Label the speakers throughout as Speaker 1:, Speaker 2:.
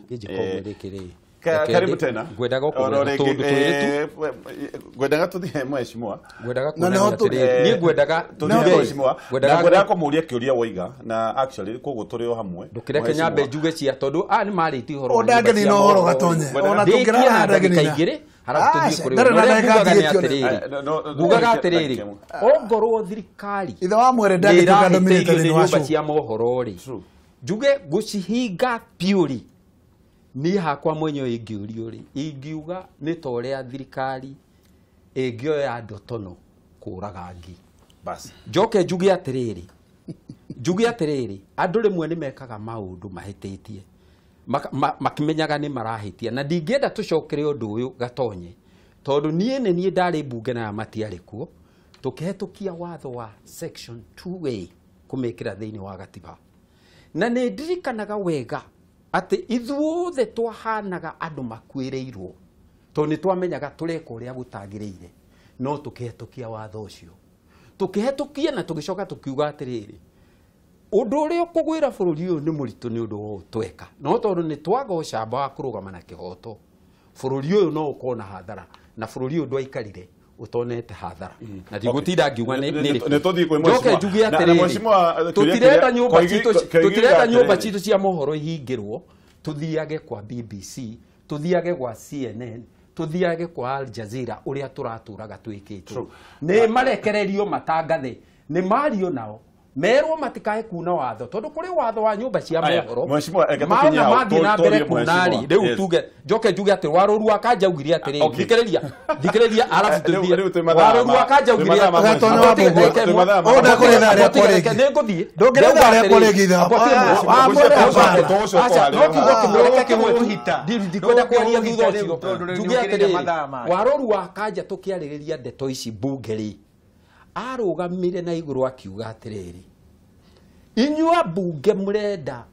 Speaker 1: Ngĩnjĩka rĩkĩ.
Speaker 2: Karibu tena.
Speaker 1: Ngwendaga kũmwĩra tũndũ twĩrĩ
Speaker 2: tu. Ngwendaga tũthiĩ mheshimiwa.
Speaker 1: Ngwendaga kuonania atĩrĩrĩ. Niĩ ngwendaga
Speaker 2: tũthiĩ mheshimiwa. Na ngwendaga kũmũria kĩũria woiga na actually koguo tũrĩ o hamwe.
Speaker 1: Ndũkĩreke nyambe njuge cia tondũ aya nĩ marĩtie ũhoro wa
Speaker 3: nyũmba cia mohoro. Gatonye. Ona tũngĩrara
Speaker 1: ndagĩka igĩrĩ halafu tũthiĩ kũrĩ ũrĩa ngugaga atĩrĩrĩ ongorwo thirikari
Speaker 3: ithe wa mwere ndangĩtuĩka dominated
Speaker 1: nĩ nyũmba cia mohoro rĩ njuge gũcihinga piũri niĩ hakwa mwenyewe ingĩũrio rĩ ingiuga nĩ ta ũrĩa thirikari ĩngĩoya ndotono kũraga ngi.
Speaker 2: Basi
Speaker 1: njoke njuge atĩrĩrĩ andũ rĩmwe nĩ mekaga maũndũ mahĩtĩtie makimenyaga nĩ marahĩtia na ndingĩenda tũcokere ũndũ ũyũ Gatonye tondũ niĩ nĩ niĩ ndarĩ mbunge na matiarĩ kuo tũkĩhetũkia watho wa section 2A kũmĩkĩra thĩinĩ wa gatiba na nĩ ndirikanaga wega atĩ ithuothe twahanaga andũ makuĩrĩirwo tondũ nĩ twamenyaga tũreka ũrĩa gũtagĩrĩire no tũkĩhetũkia watho ũcio tũkĩhetũkia na tũgĩcoka tũkiuga atĩrĩrĩ ũndũ ũrĩa ũkũgwĩra bũrũri ũyũ nĩ mũritũ nĩ ũndũ wa ũtweka no tondũ nĩ twaga ũcamba wa kũrũgama na kĩhoto bũrũri ũyũ no ũkorwo na hathara na bũrũri ũyũ ndwaikarire utonete hathara na ndigũtinda ngiuga nĩ njoke njuge atĩrĩrĩ tũtirenda nyũmba citũ cia mohoro ihingĩrwo tũthiage kwa BBC tũthiage kwa CNN tũthiage kwa Al Jazeera ũrĩa tũratũraga twĩkĩtwo nĩ marekererio matangathe nĩ mario nao merwo matikae kuna watho tondu kuri watho wa nyumba cia mohoro maona mathiĩ na mbere kuna rĩ rĩu tuge njoke njuge atĩ Warũru wa Kanja augire atĩrĩrĩ thikĩrĩria arabu tũthiĩ Warũru wa Kanja augire nĩngũthiĩ ndikwenda kwaria thutha ũcio njuge atĩrĩrĩ Warũru wa Kanja tũkĩarĩrĩria ndeto ici mbunge rĩ arũgamire na igũrũ akiuga atĩrĩrĩ inyuĩ ambunge mũrenda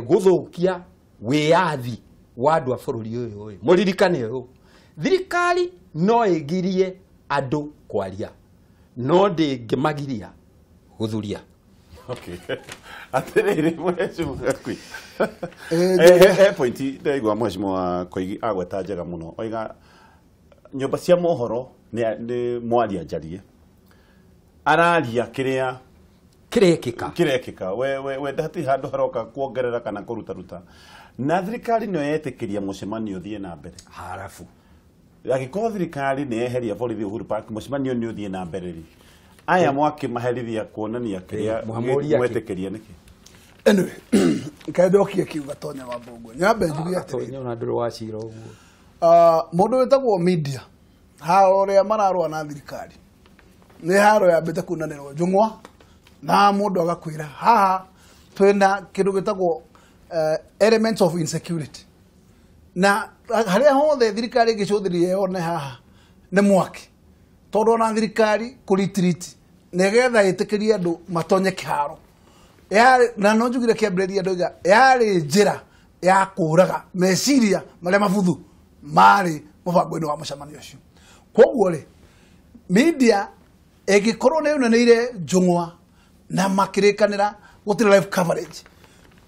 Speaker 1: gũthũkia wĩyathi wa andũ a bũrũri ũyũ ĩ mũririkane ũyũ thirikari no ĩgirie andũ kwaria no ndĩngĩmagiria gũthuria.
Speaker 2: Okay. Atĩrĩrĩ mheshimiwa Koigi point ndaigua mheshimiwa Koigi agweta njega mũno oiga nyũmba cia mohoro nĩ mwaria njarie araria kĩrĩa kirekika we ndati handu haroka kuongerera kana kuruta ruta na thirikari nĩyo yetĩkĩria mũcemanio ũthiĩ na mbere harafu angĩkorwo thirikari nĩ yeheria borithi Uhuru Park mũcemanio nĩ ũthiĩ na mbere rĩ aya mwakĩmaherithia kuonania kĩrĩa mwetĩkĩria nĩkĩ.
Speaker 3: Anyway kaĩ ndokie kiuga Tonya wa Mbũngũ nyambe njuge atĩrĩ
Speaker 1: ona ndũrĩ wacira ũguo
Speaker 3: mũndũ wĩtagwo media haro ũrĩa mararũa na thirikari nĩ haro yambĩte kunanĩrwo njũng'wa na mũndũ agakwĩra haha twĩna kĩndũ gĩtagwo elements of insecurity na harĩa hothe thirikari ĩngĩcũthĩrĩria yone haha nĩ mwaki tondũ ona thirikari kũritreat nĩgetha ĩtĩkĩrie andũ matonye kĩharo na no njugire kĩambĩrĩria ndoiga yarĩ njĩra ya kũraga meciria marĩa mabuthu marĩ mũbango-inĩ wa mũcemanio ũcio. Koguo rĩ media ĩngĩkorwo nĩ yunanĩire njũng'wa na makĩrĩkanĩra gũtirĩ live coverage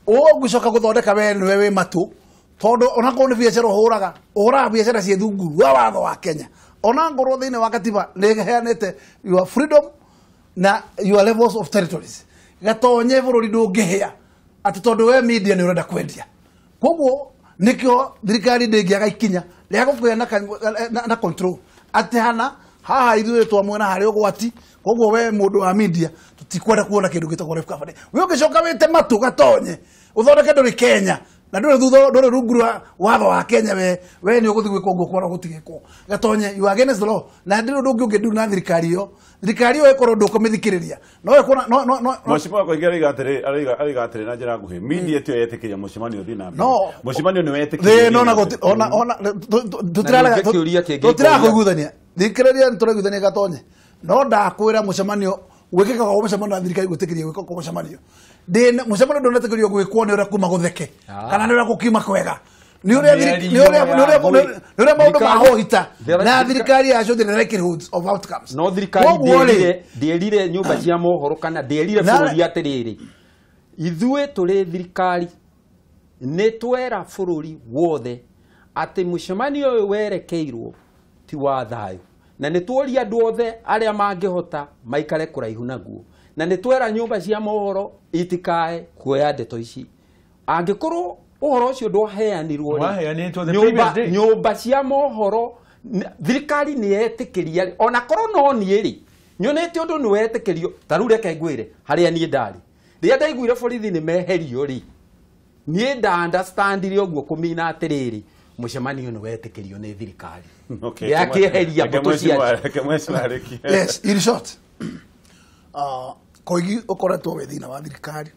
Speaker 3: ũgũcoka gũthondeka we nĩwe wĩ matũ tondũ onakorwo nĩ biacara ũhũraga ũhũraga biacara ciĩ thungu wa watho wa Kenya ona ngorwo thĩinĩ wa katiba nĩ ĩheanĩte your freedom na your levels of territories Gatonye bũrũri ndũngĩhĩa atĩ tondũ we media nĩ ũrenda kwendia. Koguo nĩkĩo thirikari ndĩngĩaga ikinya rĩa gũkũgĩa na control atĩ hana haha ithuĩ twamwena harĩ ũgwati koguo we mũndũ wa media tũtikwenda kuona kĩndũ gĩtagwo live coverage. We ũngĩcoka wĩte matũ Gatonye ũthondeke ndũrĩ Kenya na ndũrĩ thutha ndũrĩ rungu rwa watho wa Kenya we nĩ ũgũthiĩ gwĩkwo ũguo kwarwo gũtigĩkwo. Gatonye you are against the law na ndĩrĩ ũndũ ũngĩ ũngĩndu na thirikari ĩyo thirikari ĩyo ĩkorwo ndũkũmĩthikĩrĩria no ĩkuona no
Speaker 2: mheshimiwa Koigi arauga atĩrĩ arauga atĩrĩ na njĩra nguhĩ media tiyo yetĩkĩria mũcemanio ũthiĩ na mbere mũcemanio nĩ wetĩkĩria
Speaker 3: no ona ona tũtirakũiguithania thikĩrĩria nĩtũraiguithania Gatonye no ndakwĩra mũcemanio gwĩkĩka kwa mũcemanio na thirikari gwĩtĩkĩria gwĩka kwa mũcemanio ndĩ mũcemanio ndũnetĩkĩrio gwĩkwo nĩ ũrĩa kuma gũtheke kana nĩ ũrĩa gũkiuma kwega nĩ ũrĩa maũndũ mahohita na thirikari yacio the likelihoods of outcomes
Speaker 1: no thirikari ndĩerire nyũmba cia mohoro kana ndĩerire bũrũri atĩrĩrĩ ithuĩ tũrĩ thirikari Nĩ twera bũrũri wothe atĩ mũcemanio ũyũ werekeirwo ti wa thayũ. Na nĩ tuoria andũ othe arĩa mangĩhota maikare kũraihu naguo. Na nĩ twera nyũmba cia mohoro itikae kuoya ndeto ici. Angĩkorwo ũhoro ũcio ndwaheanirwo rĩ, nyũmba cia mohoro thirikari nĩ yetĩkĩria ona korwo no niĩ rĩ nyonete ũndũ nĩ wetĩkĩrio. Ta rĩu reke ngwĩre harĩa niĩ ndarĩ rĩrĩa ndaiguire borithi nĩ meherio rĩ, niĩ nda understandire ũguo kũmina atĩrĩrĩ mũcemanio nĩ wetĩkĩrio nĩ thirikari. Yakĩeheria mbũtũ cia.
Speaker 3: Yes, in short, Koigi ũkoretwo wĩ thĩinĩ wa thirikari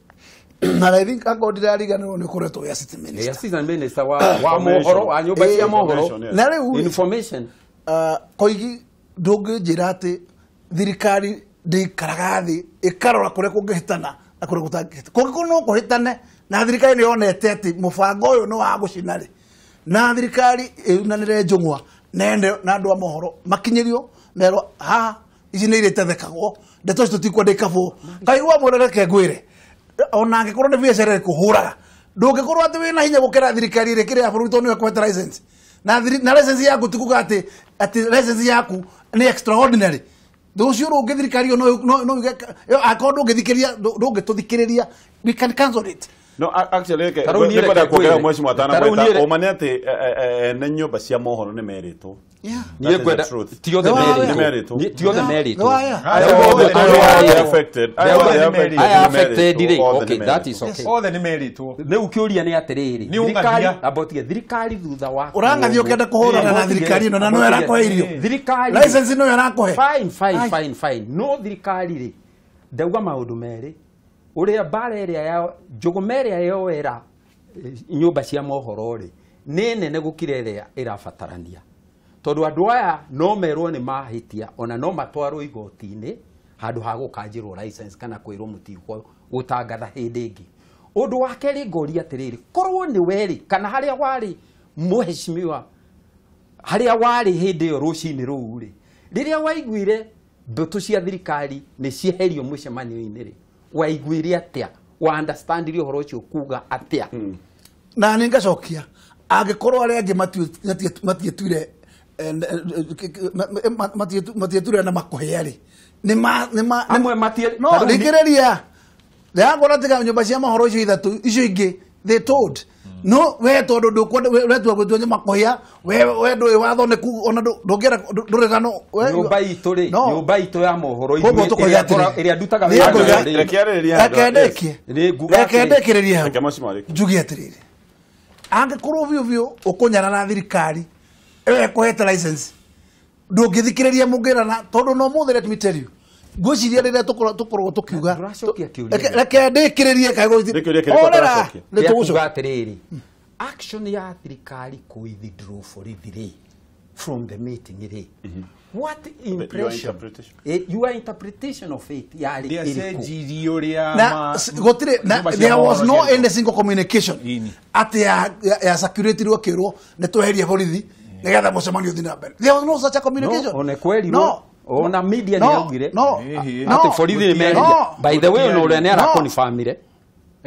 Speaker 3: na I think akorwo ndirariganĩrwo nĩ ũkoretwo wĩ assistant minister.
Speaker 1: Assistant minister wa mohoro wa nyũmba cia mohoro
Speaker 3: na rĩu
Speaker 1: information.
Speaker 3: Koigi ndũngĩnjĩra atĩ thirikari ndĩikaraga thĩ ĩkarora kũrĩa kũngĩhĩtana na kũrĩa gũtangĩhĩtana. Kũngĩkorwo no kũhĩtane na thirikari nĩ yonete atĩ mũbango ũyũ nĩ wa gũcina rĩ, na thirikari ĩunanĩre njũng'wa na na andũ a mohoro makinyĩrio merwo haha ici nĩ irĩtethekagwo ndeto ici tũtikwenda ikabwo. Kaigua mwĩre reke ngwĩre ona angĩkorwo nĩ biacara ĩkũhũraga ndũngĩkorwo atĩ wĩna hinya gũkĩra thirikari ĩrĩa ĩkĩrĩ ya bũrũri tondũ nĩwe ĩkũhete license. Na license yaku ti kuga atĩ license yaku nĩ extraordinary. Rũciũ rũngĩ thirikari ĩyo no yuge akorwo ndũngĩthikĩrĩria ndũngĩtũthikĩrĩria, we can cancel it.
Speaker 2: No, actually nĩkwenda kuongerera mheshimiwa atanamwĩta ũma nĩ atĩ ene nyũmba cia mohoro nĩ merĩtwo.
Speaker 1: Niĩ ngwenda ti othe merĩtwo. Ti othe merĩtwo. Aya affected rĩ, okay, that is okay.
Speaker 4: Othe nĩ merĩtwo.
Speaker 1: Rĩu kĩũria nĩ atĩrĩrĩ, thirikari abotige thirikari thutha wa
Speaker 3: ũrangathio ũkĩenda kũhũrana na thirikari ĩno na no ĩrakũhe irio.
Speaker 1: Thirikari
Speaker 3: license no ĩrakũhe.
Speaker 1: Fine. No thirikari rĩ, ndauga maũndũ merĩ. Ũrĩa mbara ĩrĩa ya njũgũma ĩrĩa yoera nyũmba cia mohoro rĩ nĩ nene gũkĩra ĩrĩa ĩrabatarania. Tondũ andũ aya no merwo nĩ mahĩtia ona no matwarwo igoti-inĩ handũ ha gũkanjĩrwo license kana kwĩrwo mũtigwo gũtangatha hĩndĩ ĩngĩ. Ũndũ wa kerĩ ngoria atĩrĩrĩ, korwo nĩ werĩ kana harĩa warĩ mũheshimiwa harĩa warĩ hĩndĩ ĩyo rũcinĩ rũu rĩ, rĩrĩa waiguire mbũtũ cia thirikari nĩ cieherio mũcemanio-inĩ rĩ, waiguire atĩa? Wa understandire ũhoro ũcio kuga atĩa?
Speaker 3: Na nĩ ngacokia angĩkorwo arĩa angĩ matietuire matietuire na makũhĩa rĩ, nĩ
Speaker 1: amwe matie
Speaker 3: no rĩngĩrĩria ndĩrakora tiga nyũmba cia mohoro icio ithatũ icio ingĩ they told no we tondũ ndũkwenda ũretua gwĩtua nyamakũhĩa we ndũĩ watho nĩ ona ndũngĩenda ndũrĩgano
Speaker 1: nyũmba itũ rĩ, nyũmba itũ ya mohoro ĩrĩa ndutaga
Speaker 3: wĩra. Reke ndĩkĩrĩrie hau njuge atĩrĩrĩ, angĩkorwo biũ biũ ũkũnyarara thirikari ĩyo ĩkũhete license ndũngĩthikĩrĩria mũngĩrana tondũ no mũthĩ let me tell you ngwĩciria rĩrĩa tũkoragwo tũkiuga reke ndĩkĩrĩrie
Speaker 1: kaĩgũkuga atĩrĩrĩ, action ya thirikari kũ withdraw borithi rĩ from the meeting rĩ, what impression your interpretation of it yarĩ ĩrĩkũ?
Speaker 3: Na there was no any single communication atĩ ya security rwakĩrwo nĩ tweheria borithi nĩgetha mũcemanio ũthiĩ na mbere. There was no such a communication.
Speaker 1: No, ona kwerirwo ona media nĩ yaugire atĩ borithi nĩ meheria. By the way, ona ũrĩa nĩ arakonfirmire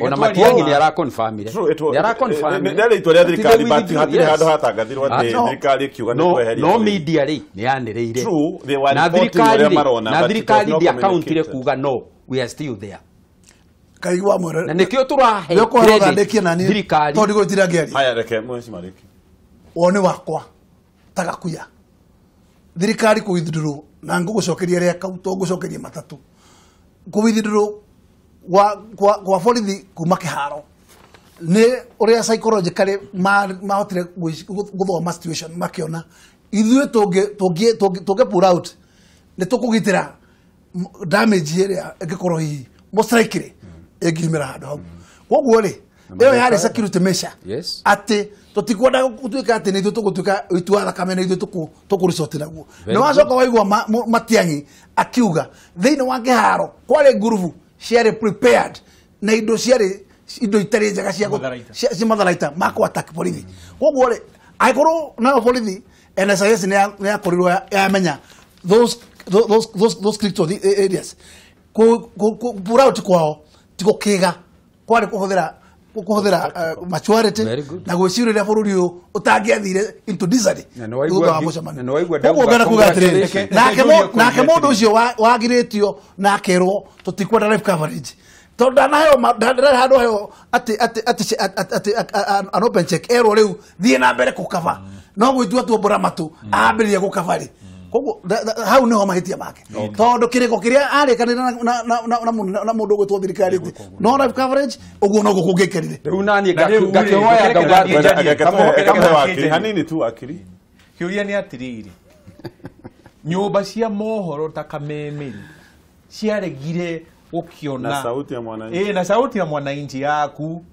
Speaker 1: ona Matiang'i nĩ arakonfirmire. Nĩ arakonfirmire.
Speaker 2: Nĩ rĩtwa rĩa thirikari but hatirĩ handũ hatangathirwo atĩ thirikari ĩkiuga nĩ kweheria.
Speaker 1: No media rĩ nĩ yanĩrĩire. Na thirikari ndĩakauntire kuga no we are still there.
Speaker 3: Kaigua mwĩre.
Speaker 1: Na nĩkĩo tũrahe thirikari.
Speaker 3: Tondũ gũtirĩ angĩaria.
Speaker 2: Haya reke mheshimiwa rĩki.
Speaker 3: Woni wakwa tagakuya thirikari kũ withdraw na ngũgũcokeria rĩa kau to ngũcokeria matatũ kũ withdraw kwa borithi kuma kĩharo nĩ ũrĩa psychologically mahotire gũthoma situation makĩona ithuĩ tũngĩ pull out nĩ tũkũgitĩra damage ĩrĩa ĩngĩkorwo hihi mũstrike ĩngiumĩra handũ hau. Koguo rĩ ĩyo yarĩ security measure atĩ tũtikwenda gũtuĩka atĩ nĩ ithuĩ tũgũtuĩka ũitu wa thakame nĩ ithuĩ tũkũricoti naguo. Nĩ wacoka waigua Matiang'i akiuga thĩinĩ wa kĩharo kwarĩ ngurubu ciarĩ prepared na indo ciarĩ indo itarĩ njega cia matharaita ma kũ attack borithi. Koguo rĩ angĩkorwo nayo borithi NSIS nĩ yakorirwo yamenya those critical areas ku pull out kwao ti gũkĩga kwarĩ kũhũthĩra kũhũthĩra maturity na gwĩcirĩria bũrũri ũyũ ũtangĩathire into disarray thutha wa mũcemanio. Koguo ngenda kuga atĩrĩrĩ, nake mũndũ ũcio wagirĩtio na akerwo tũtikwenda live coverage tondũ ndanaheo ndarĩ handũ heo atĩ an open check erwo rĩu thiĩ na mbere kũkaba no gwĩtua tuombora matũ ambĩrĩria gũkaba rĩ. Koguo hau niho mahĩtia make tondũ kĩrĩko kĩrĩa arĩkanĩra na mũndũ ũgwĩtwo thirikari no live coverage ũguo noguo kũngĩkerire.
Speaker 1: Rĩu naniĩ ngakĩhoya ngauga
Speaker 2: hanini tu akiri
Speaker 4: kĩũria nĩ atĩrĩrĩ, nyũmba cia mohoro ta Kameme ciaregire gũkĩona
Speaker 2: na sauti ya mwananchi
Speaker 4: na sauti ya mwananchi yaku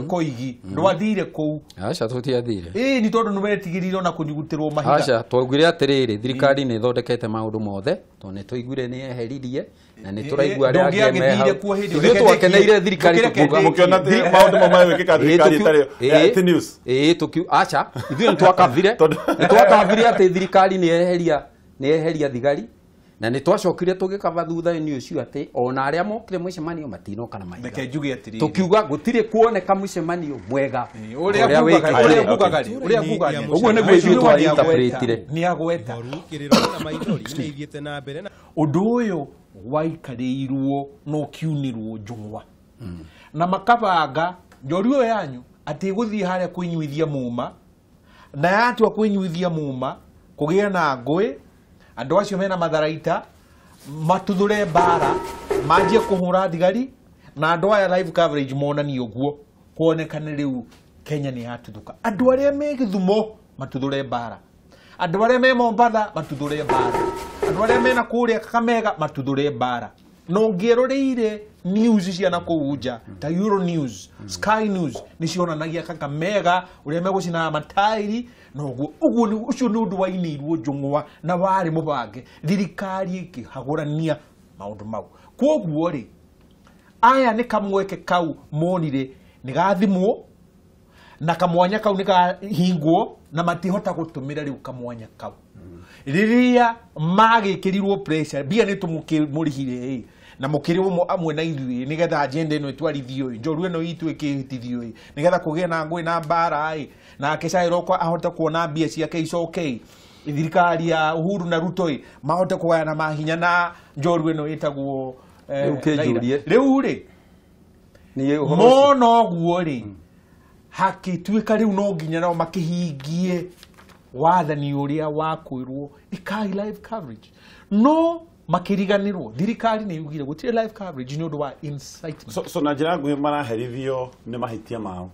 Speaker 4: Koigi ndwathire kũu.
Speaker 1: Aca tũtiathire.
Speaker 4: Nĩ tondũ nĩwetigĩrire ona kũnyugutĩrwo mahiga.
Speaker 1: Aca twaugire atĩrĩrĩ, thirikari nĩ ĩthondekete maũndũ mothe tondũ nĩ tũiguire nĩ yeheririe na nĩ tũraigua arĩa angĩ me hau. Ithuĩ twakeneire thirikari tũkiuga
Speaker 2: mũkĩona maũndũ mamwe mekĩka thirikari ĩtarĩ ti news.
Speaker 1: Aca ithuĩ nĩ twakabire atĩ thirikari nĩ yeheria thigari na nĩ twacokire tũgĩkaba thutha-inĩ ũcio atĩ ona arĩa mokire mũcemanio matinoka na mahiga.
Speaker 4: Reke njuge atĩrĩrĩ,
Speaker 1: tũkiuga gũtirĩ kuoneka mũcemanio mwega
Speaker 4: ũrĩa nguga
Speaker 1: ũguo nĩguo ithuĩ twainterpretire.
Speaker 4: Nĩagweta ũndũ ũyũ waikarĩirwo na ũkiunĩrwo njũng'wa na makabanga njorua ĩyo yanyu atĩ ĩgũthiĩ harĩa kwĩnyuithia muma na yatua kwĩnyuithia muma kũgĩa na ngũĩ andũ acio mena matharaita matuthũre mbara manjie kũhũra thigari na andũ aya live coverage monanie ũguo kuonekane rĩu Kenya nĩ yatuthũka. Andũ arĩa me Gĩthumo matuthũre mbara, andũ arĩa me Mombatha matuthũre mbara, andũ arĩa mena kũrĩa Kakamega matuthũre mbara. Na ũngĩeroreire news cia na kũu nja ta Euro News, Sky News nĩ cionanagia Kakamega ũrĩa megũcina matairi na ũguo ũguo ũcio nĩ ũndũ wainĩirwo njũng'wa na warĩ mũbange thirikari ĩkĩhagũrania maũndũ mau. Kwoguo rĩ, aya nĩ kamweke kau monire nĩ gathimwo na kamwanya kau nĩ kahingwo na matihota gũtũmĩra rĩu kamwanya kau. Rĩrĩa magĩkĩrirwo pressure mbia nĩ tũmũrĩhire na mũkĩrĩ amwe na ithuĩ nĩgetha agenda ĩno ĩtwarithio ĩ njorua ĩno itũ ĩkĩhĩtithio ĩ nĩgetha kũgĩe na ngũĩ na mbara ĩ nake Cairoko ahote kuona mbia ciake icoke ĩ thirikari ya Uhuru na Ruto ĩ mahote kũgayana mahinya na njorua ĩno ĩtagwo rĩu rĩ mona ũguo rĩ hakĩtuĩka rĩu no nginya nao makĩhingie wathani ũrĩa wakwĩrwo ĩkai live coverage no makĩriganĩrwo thirikari nĩ yugire gũtirĩ live coverage nĩ ũndũ wa incitement.
Speaker 2: So na njĩra nguhĩ maraherithio nĩ mahĩtia mao.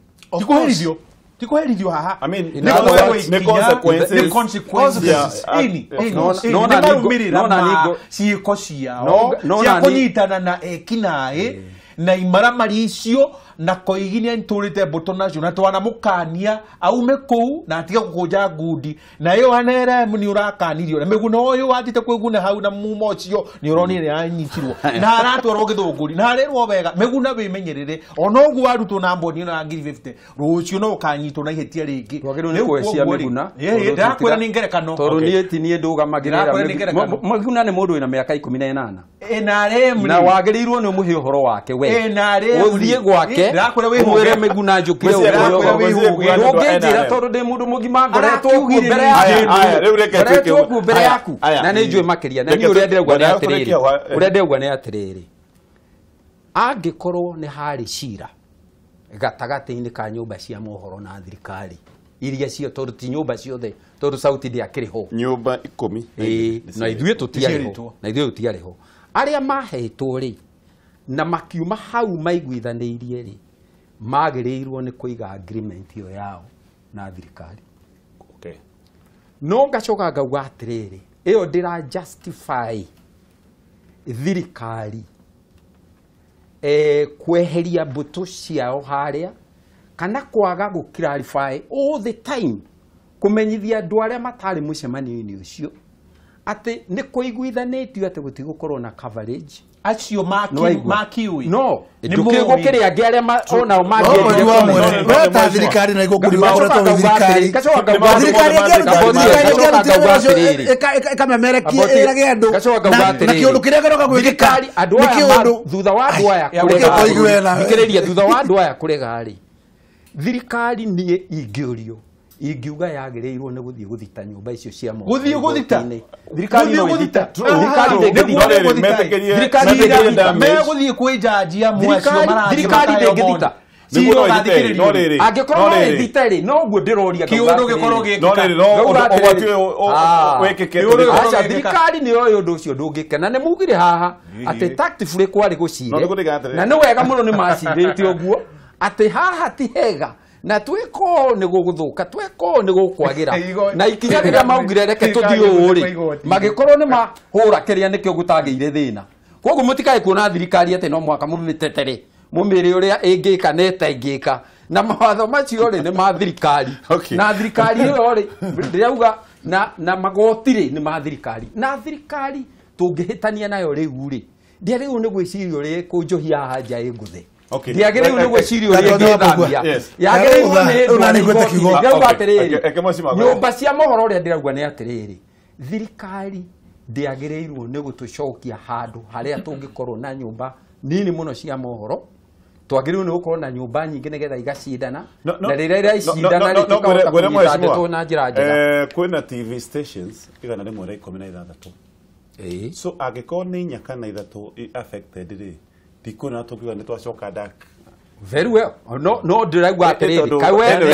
Speaker 4: Ti kũherithio haha.
Speaker 2: I mean, nĩ consequences.
Speaker 4: Nĩ marũmĩrĩra ma ciĩko ciao cia kũnyitana na ekinaĩ na imaramari icio na Koigi nĩ antũrĩte mbũtũ nacio na twanamũkania aume kũu na atige gũkũnja ngundi na ĩyo NRM nĩ ũrakanirio na Mĩguna ũyũ watite kwĩguna hau na mumo ũcio nĩ ũronire anyitirwo na aratwarwo Gĩthũngũri na arerwo wega Mĩguna wĩmenyerere ona ũguo warutwo na mboni na 50,000 rũciũ no ũkanyitwo na ihĩtia rĩngĩ.
Speaker 1: Twagĩrĩirwo nĩ kwecia Mĩguna
Speaker 4: ndĩrakwĩra nĩ ngerekano
Speaker 1: tondũ niĩ ti niĩ ndũgamagĩrĩra Mĩguna nĩ mũndũ wĩna mĩaka 18
Speaker 4: NRM
Speaker 1: na wagĩrĩirwo nĩ ũmũhe ũhoro wake we ũthiĩ gwake ũmwĩre Mĩguna njũkire ndũngĩnjĩra tondũ ndĩ mũndũ mũgima ngoretwo kuo mbere yaku mbere yaku na nĩ njũĩ makĩria na niĩ ũrĩa ndĩrauga nĩ atĩrĩrĩ ũrĩa ndĩrauga nĩ atĩrĩrĩ angĩkorwo nĩ harĩ cira gatagatĩ-inĩ ka nyũmba cia mohoro na thirikari iria cio tondũ ti nyũmba ciothe tondũ sauti ndĩakĩrĩ ho
Speaker 2: nyũmba 10
Speaker 1: na ithuĩ tũtiarĩ ho na ithuĩ tũtiarĩ ho arĩa mahetwo rĩ na makiuma hau maiguithanĩirie rĩ magĩrĩirwo nĩ kũiga agreement ĩyo yao na thirikari.
Speaker 2: Okay.
Speaker 1: No ngacoka ngauga atĩrĩrĩ ĩyo ndĩra justify thirikari kweheria mbũtũ ciao harĩa kana kwaga gũ clarify all the time kũmenyithia andũ arĩa matarĩ mũcemanio-inĩ ũcio atĩ nĩ kũiguithanĩtio atĩ gũtigũkorwo na coverage
Speaker 4: acio makiui
Speaker 1: no ndũkĩgũkĩrĩ angĩ arĩa onao mangĩendire
Speaker 3: we ta thirikari na igũkũri wakoretwo wĩ thirikari ĩkamemerekia ĩrage andũ na kĩũndũ kĩrĩa kĩroka gwĩkĩka
Speaker 1: andũ aya thutha wa andũ aya kũrega thikĩrĩria thutha wa andũ aya kũrega rĩ Thirikari niĩ ingĩũrio ingiuga yagĩrĩirwo nĩ gũthiĩ gũthita nyũmba icio cia mohoro.
Speaker 4: Gũthiĩ gũthita?
Speaker 1: Thirikari no ĩthita. Thirikari ndĩngĩthita. Thirikari ndĩngĩthita.
Speaker 4: Megũthiĩ kwĩ njanji amwe acio marathiĩ.
Speaker 1: Thirikari ndĩngĩthita. Angĩkorwo no ĩthite rĩ, noguo ndĩroria
Speaker 4: kĩũndũ gĩkorwo gĩkĩka.
Speaker 1: Aca, thirikari nĩ yoĩ ũndũ ũcio ndũngĩka. Na nĩ mugire haha atĩ tactfully kwarĩ gũcire. Na nĩ wega mũno nĩ macirĩte ũguo atĩ haha ti hega. Na twĩko nĩ gũgũthũka, twĩko nĩ gũkwagĩra. Na ikinya rĩrĩa maugire reke tũthiĩ ũũ rĩ, magĩkorwo nĩ mahũra kĩrĩa nĩkĩo gũtagĩire thĩna. Koguo mũtikae kuona thirikari atĩ no mũhaka mũmĩtetere, mũmĩre ũrĩa ĩngĩka na ĩtangĩka. Na mawatho macio rĩ nĩ ma thirikari. Na thirikari ĩyo rĩ, ndĩrauga na magoti rĩ nĩ ma thirikari. Na thirikari tũngĩhĩtania nayo rĩu rĩ, ndĩagĩrĩirwo nĩ gwĩciria ũrĩa ĩkũnjũhia haha nja ĩngũthe. Ndiagĩrĩirwo nĩ gwĩciria ũrĩa ĩngĩthambia. Yagĩrĩirwo nĩ ndĩrauga atĩrĩrĩ, nyũmba cia mohoro ũrĩa ndĩrauga nĩ atĩrĩrĩ, thirikari ndĩagĩrĩirwo nĩ gũtũcokia handũ harĩa tũngĩkorwo na nyũmba nini mũno cia mohoro. Twagĩrĩirwo nĩ gũkorwo na nyũmba nyingĩ nĩgetha igacindana. Na rĩrĩa iracindana rĩ, tũkahota kũnyita ndeto na njĩra njega.
Speaker 2: Kwĩna TV stations 116. So angĩkorwo nĩ inya kana ithatũ affected rĩ, ndikuona tũkiuga nĩ twacoka dark.
Speaker 1: Very well. No no ndĩraigua atĩrĩrĩ, kaĩ we atĩrĩrĩ,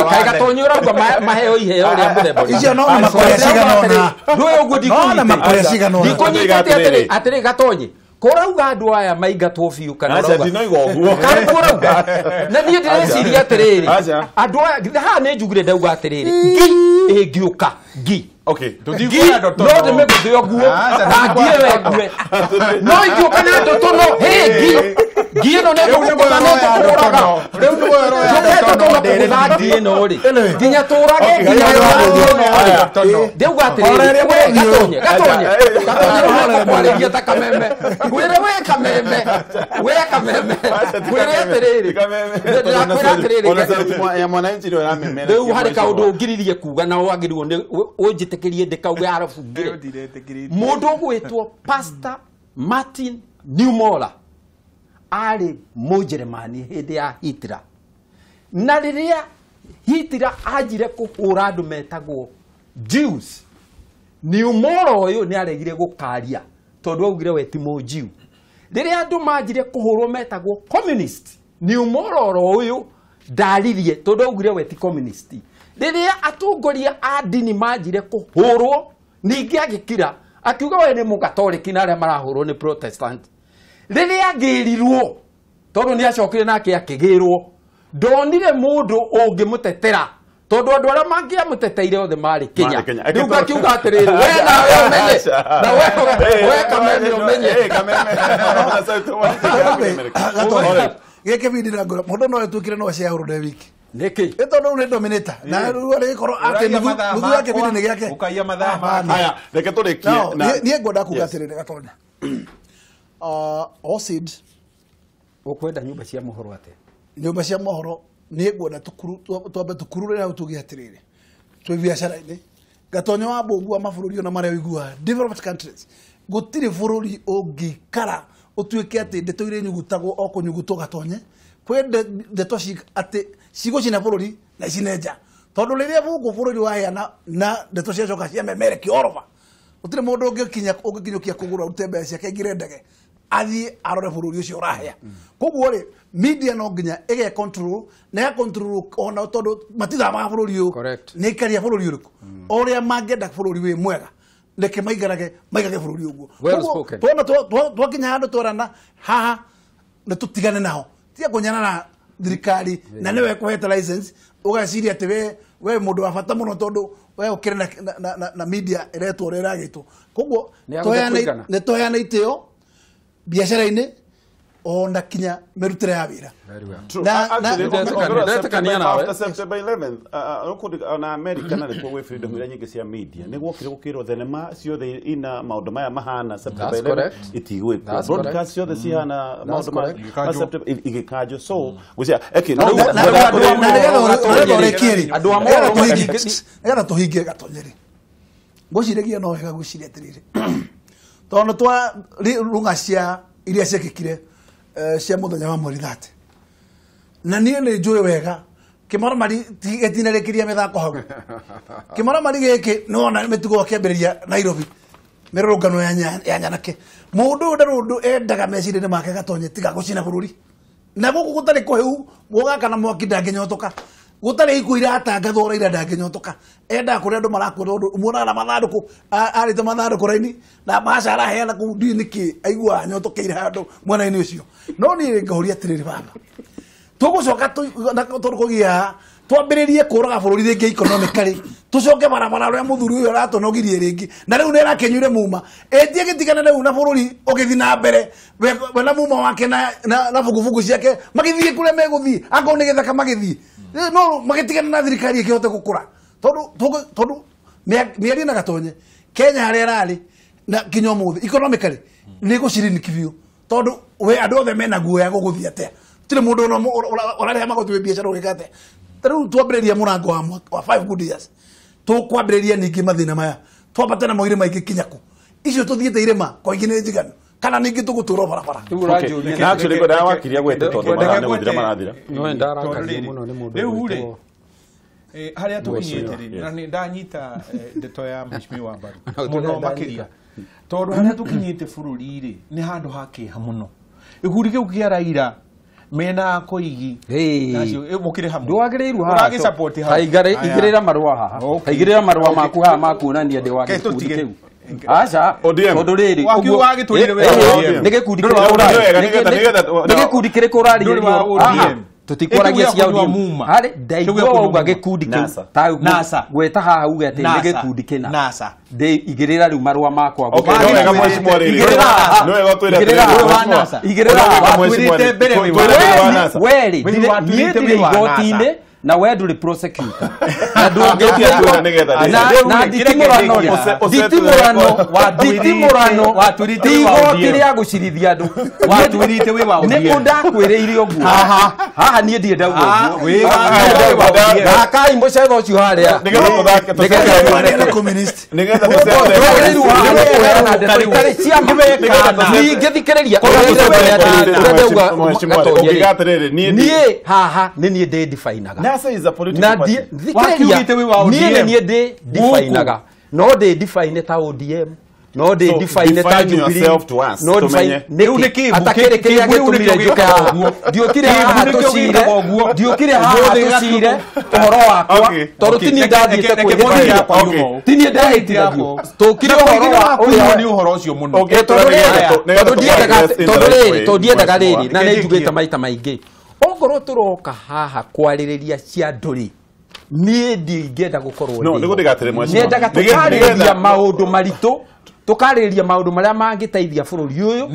Speaker 1: kaĩ Gatonyi ũrauga maheo iheo rĩa mũthemba ũrĩkũ?
Speaker 3: Icio no na makore cigana ũna.
Speaker 1: Ndũĩ ũguo
Speaker 3: No na makore cigana ũna.
Speaker 1: Ndikũnyitĩte atĩrĩrĩ, atĩrĩrĩ Gatonyi. Kũrauga andũ aya maingatwo biũ kana
Speaker 2: ũrauga? Aca, ndinoiga ũguo.
Speaker 1: Kana kũrauga? Na niĩ ndĩreciria atĩrĩrĩ, andũ aya haha nĩ njugire ndauga atĩrĩrĩ, ngi ĩngĩũka, ngi.
Speaker 2: Okay.
Speaker 1: Ngi no ndĩmĩgũthe ũguo, na ngi ĩyo ĩkue. No ingĩũka na ndotono, hĩ ngi. Ngi ĩno nĩ ĩgũkũgũtha na ĩgũkũraga.
Speaker 4: Rĩu nĩ
Speaker 1: Njũke ndotono kũgũtha ngi ĩno rĩ. Nginya tũrage nginya ngi ĩno rĩ. Ndauga atĩrĩrĩ, we Gatonye, Gatonye. Gatonye rĩu nĩekũkwarĩria ta kameme. Ngwĩre we kameme. We kameme. Ngwĩre atĩrĩrĩ. Ndĩrakwĩra atĩrĩrĩ.
Speaker 2: Ya mwananchi ndio yamemera.
Speaker 1: Rĩu harĩ kaũndũ ũngiririe kuga na wagĩrĩirwo nĩ ũnjĩtĩkĩrie ndĩkauge arabu ngire. Mũndũ ũgwĩtwo Pastor Martin Niemöller arĩ Mũjerumani hĩndĩ ya Hitler. Na rĩrĩa Hitler anjire kũhũra andũ metagwo Jews, Niemöller ũyũ nĩ aregire gũkaria tondũ augire we ti Mũjiu. Rĩrĩa andũ manjire kũhũrwo metagwo communist, Niemöller ũyũ ndaririe tondũ augire we ti communist. Rĩrĩa atongoria a ndini manjire kũhũrwo, ningĩ agĩkira akiuga we nĩ Mũgatoliki na arĩa marahũrwo nĩ Protestant. Rĩrĩa agĩrirwo tondũ nĩ acokire nake akĩgĩrwo, ndonire mũndũ ũngĩmũtetera tondũ andũ arĩa mangĩamũteteire othe marĩ Kenya. Rĩu akiuga atĩrĩrĩ, we nawe ũmenye, na we kameme ũmenye.
Speaker 3: Gĩkĩ bindi na ngoro mũndũ no ĩtuĩkire no aciahũrwo ndĩ wiki.
Speaker 1: Nĩkĩ?
Speaker 3: Ĩ tondũ nĩ dominator. Na rĩu arĩgĩkorwo atĩ nuthu ya kĩbindi nĩ gĩake.
Speaker 4: Ũkaiya mathaa make.
Speaker 2: Haya, reke tũrĩkie na
Speaker 3: niĩ ngwenda kuga atĩrĩrĩ Gatonya. Ocid
Speaker 1: ũkwenda nyũmba cia mohoro atĩa?
Speaker 3: Nyũmba cia mohoro niĩ ngwenda twambe tũkurure hau tuge atĩrĩrĩ, twĩ biacara-inĩ. Gatonya wa Mbũngua wa mabũrũri ona marĩa ũiguaga developed countries, gũtirĩ bũrũri ũngĩikara ũtuĩke atĩ ndeto iria inyugutagwo o kũnyugutwo Gatonye. Kwĩ ndeto atĩ cigũcina bũrũri na icine nja. Tondũ rĩrĩa gũkũ bũrũri waheana na ndeto ciacoka ciamemerekio orova, gũtirĩ mũndũ ũngĩkinyũkia kũgũra arute mbeca ciake aingĩre ndege athiĩ arore bũrũri ũcio ũrahea. Koguo rĩ, media no nginya ĩge control na ya control ona tondũ matithamaga bũrũri ũyũ. Nĩ ikaria bũrũri ũrĩkũ. O ũrĩa mangĩenda bũrũri wĩ mwega, reke maikarage maigage bũrũri ũguo. Koguo tuona twakinya handũ twerana haha nĩ tũtigane nao. Tiga kũnyarara thirikari na nĩwe ĩkũhete license ũgeciria atĩ we mũndũ wa bata mũno tondũ we ũkĩrĩ na media ĩretwo ũrĩa ĩragĩtwo. Koguo nĩ tũheane itĩo biacara-inĩ ona kinya mĩrutĩre ya wĩra.
Speaker 2: After September 11th, ona America na nĩkuo gwĩ freedom iria nyingĩ cia media nĩ gwokire gũkĩrwo thenema ciothe ina maũndũ maya mahana September 11th itigwĩkwo, broadcast ciothe cihana maũndũ ma September igĩkanjwo. So gwĩciria eki no
Speaker 1: andũ a mohoro
Speaker 3: nĩgetha tũhingie Gatonye rĩ, ngwĩciragia no wega gwĩciria atĩrĩrĩ, tondũ twa rũng'a cia iria ciekĩkire cia mũthenya wa mweri 30 Na niĩ nĩ njũĩ wega kĩmaramari gĩtinarĩkĩria mĩthako hau. Kĩmaramari gĩkĩ nĩwona mĩtugo akĩambĩrĩria Nairobi mĩrũrũngano ya nyanake. Mũndũ ũyũ ndarĩ ũndũ endaga meciria-inĩ make Gatonye tiga gũcina bũrũri. Na gũkũ gũtarĩ kũhĩu gũgaka na mwaki ndangĩnyotoka. Gũtarĩ ikuũ iratangathwo Raila ndangĩnyotoka. Endaga kũrĩa andũ marakua tondũ muonaga na mathandũkũ arĩte mathandũkũ raini na mbaca araheana kũu ndiũĩ nĩkĩ aiguaga anyotokeire handũ mwena-inĩ ũcio. No niĩ ngahũria atĩrĩrĩ baba. Tũgũcoka tondũ kũgĩa twambĩrĩrie kũraga bũrũri rĩngĩ economically tũcoke barabara ũrĩa mũthuri ũyũ aratũnogirie rĩngĩ na rĩu nĩ arakĩnyuire muma ĩtie gĩtigane rĩu na bũrũri ũgĩthiĩ na mbere we na muma wake na bugubugu ciake magĩthiĩ kũrĩa megũthiĩ akorwo nĩ gĩthaka magĩthiĩ no magĩtigane na thirikari ĩkĩhote gũkũra tondũ mĩario na Gatonye Kenya harĩa ĩrarĩ na kinya ũmũthĩ economically nĩ gũciriniki biũ tondũ we andũ othe mena guoya gũgũthiĩ atĩa tire mundu no ũrarĩha magoti wĩ biacara ũgĩka atĩa. Ta rĩu twambĩrĩria mũrango wa 5 good years tũkwambĩrĩria ningĩ mathĩna maya twambate namo irĩma ingĩ kinya kũ icio tũthiĩte irĩma kwa ingĩ nĩ njiganu kana ningĩ tũgũtũra barabara.
Speaker 2: Na actually ngwendaga wakiria gwete tondũ mathaa nĩ gũthira marathira.
Speaker 1: No ndarakario mũno nĩ mũndũ
Speaker 4: rĩu rĩ harĩa tũkinyĩte rĩ na nĩ ndanyita ndeto ya mheshimiwa Mbaru mũno makĩria tondũ harĩa tũkinyĩte bũrũri rĩ nĩ handũ ha kĩeha mũno. Gĩkundi kĩu kĩa Raila mena Koigi nacio mukire hamwe
Speaker 1: ndwagĩrĩirwo haha igĩrĩra marũa haha igĩrĩra marũa maku haha makuonania ndĩ wa gĩkundi kĩu. Aca tondũ rĩrĩ nĩ gĩkundi kĩrĩkũ ũrarĩrĩria tũtikwaragia cia ODM harĩ ndaigua wauga gĩkundi kĩu ta gweta haha uge atĩ nĩ gĩkundi kĩna ndĩ igĩrĩra rĩu marũa makwa werĩ niĩ ndirĩ igoti-inĩ na we ndũrĩ prosecutor na ndũngĩtua na nditimũrano ti igoti rĩa gũcirithia andũ nĩkũ ndakwĩrĩire ũguo haha niĩ ndirĩ ndauga ũguo thakai mũcetho ũcio harĩa ningĩ thikĩrĩria niĩ haha nĩ niĩ ndĩ definaga.
Speaker 2: NASA is a political party.
Speaker 1: Niĩ nĩ ndĩ definaga no ndĩ define ta ODM no ndĩ define ta Jubilee no define nĩkĩ atakĩrĩ kĩrĩa gĩtũmire njũke haha ndiũkire haha tũcire ndiũkire haha tũcire ũhoro wakwa tondũ ti niĩ ndathiĩte kwĩhĩtithia ti niĩ ndahĩtithagio tũkire ũhoro wa ũrĩa
Speaker 4: nĩ ũhoro ũcio mũno
Speaker 1: tondũ ndiendaga rĩrĩ na nĩ njugĩte maita maingĩ ongorwo tũroka haha kwarĩrĩria cia andũ rĩ niĩ ndingĩenda gũkorwo nyendaga tũkarĩrĩria maũndũ maritũ tũkarĩrĩria maũndũ marĩa mangĩteithia bũrũri ũyũ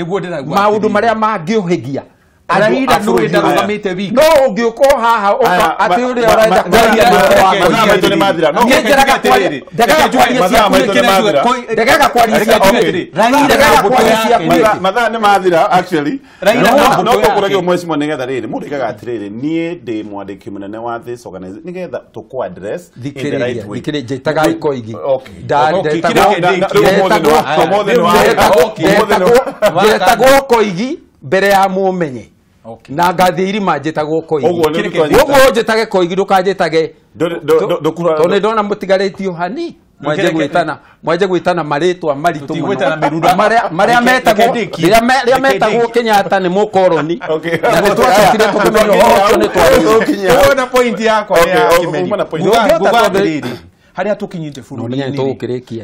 Speaker 1: maũndũ marĩa mangĩũhĩgia
Speaker 4: Raila nũĩ ndarũgamĩte wiki
Speaker 1: no ũngĩũka haha atĩ ũrĩa ũrenda kwaria niĩ njeraga kwaria ciaku
Speaker 2: mathaa nĩ mathira actually no tũkũragia mheshimiwa nĩgetha rĩrĩ mũndũ aigaga atĩrĩrĩ niĩ ndĩ mwandĩki mũnene wa this organization nĩgetha tũkũ address in the right way.
Speaker 1: Njĩtaga Koigi njetagwo Koigi mbere ya mũmenye na ngathiĩ irima njĩtagwo Koigi ũguo njĩtage Koigi ndũkanjĩtage tondũ nĩ ndona mũtigarĩtio hani mwenje gwĩtana marĩtwa maritũ mũno marĩa metagwo rĩrĩa metagwo Kenyatta nĩ mũkoroni na nĩ twacokire tũkĩmenya ũhoro ũcio nĩ twagĩrĩire.
Speaker 4: Na point yakwa ya Kĩmeri nguga atĩrĩrĩ harĩa tũkinyĩte bũrũri-inĩ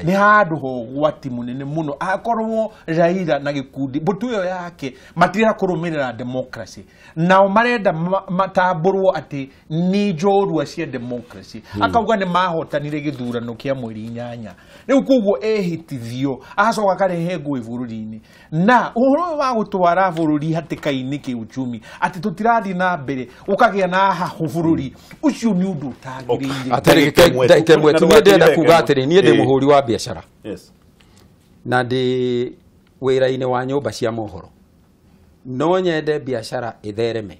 Speaker 4: nĩ handũ hogwati mũnene mũno akorwo Raila na gĩkundi mbũtũ ĩyo yake matirenda kũrũmĩrĩra democracy nao marenda matambũrwo atĩ nĩ njorua cia democracy akauga nĩ mahotanire gĩthurano kĩa mweri 8 rĩu koguo ehĩtithio agacoka akarehe ngũĩ bũrũri-inĩ na ũhoro ũyũ wa gũtwara bũrũri hatĩka-inĩ kĩuchumi atĩ tũtirathiĩ na mbere ũkagĩa na hahũ bũrũri ũcio nĩ ũndũ ũtagĩrĩire.
Speaker 1: Atĩrĩ ndĩrenda kuga atĩrĩ niĩ ndĩ mũhũri wa biacara na ndĩ wĩra-inĩ wa nyũmba cia mohoro no nyende biacara ĩthereme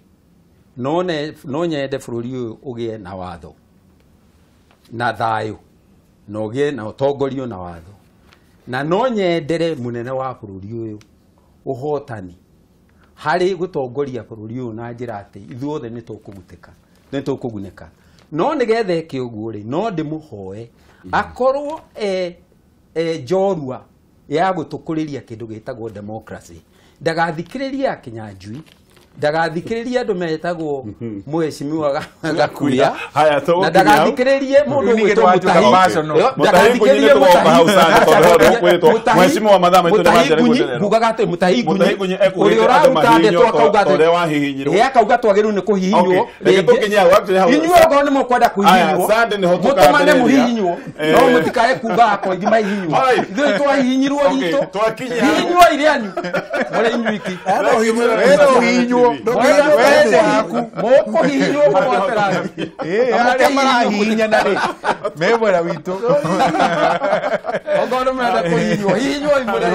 Speaker 1: no nyende bũrũri ũyũ ũgĩe na watho na thayũ na ũgĩe na ũtongorio na watho na no nyendere mũnene wa bũrũri ũyũ ũhotani Harĩ gũtongoria bũrũri ũyũ na njĩra atĩ ithuothe nĩ tũkũgutĩka, nĩ tũkũgunĩka. No nĩgetha eke ũguo rĩ, no ndĩmũhoe akorwo e njorua ya gũtũkũrĩria kĩndũ gĩtagwo democracy. Ndagathikĩrĩrie Kinyanjui, ndagathikĩrĩrie andũ metagwo Mheshimiwa Gakuya, na ndagathikĩrĩrie mũndũ ũgwĩtwo Mutahi. Ndagathikĩrĩrie Mutahi Ngunyi, ngugaga atĩ Mutahi Ngunyi ũrĩa ũraruta ndeto akauga atĩ akauga twagĩrĩirwo nĩ kũhihinywo. Inyuĩ okorwo nĩ mũkwenda kũhihinywo, mũtũmane mũhihinywo, no mũtikae kuga Koigi mahihinywo. Ithuĩ twahihinyirwo ritũ, hihinywo irĩanyu mũrĩ inyuiki. Mũkũhihinywo mũgwatĩra
Speaker 4: arĩa marahihinyana rĩ me mwena witũ.
Speaker 1: Okorwo nĩ mũrenda kũhihinywo, hihinywo mũrĩ.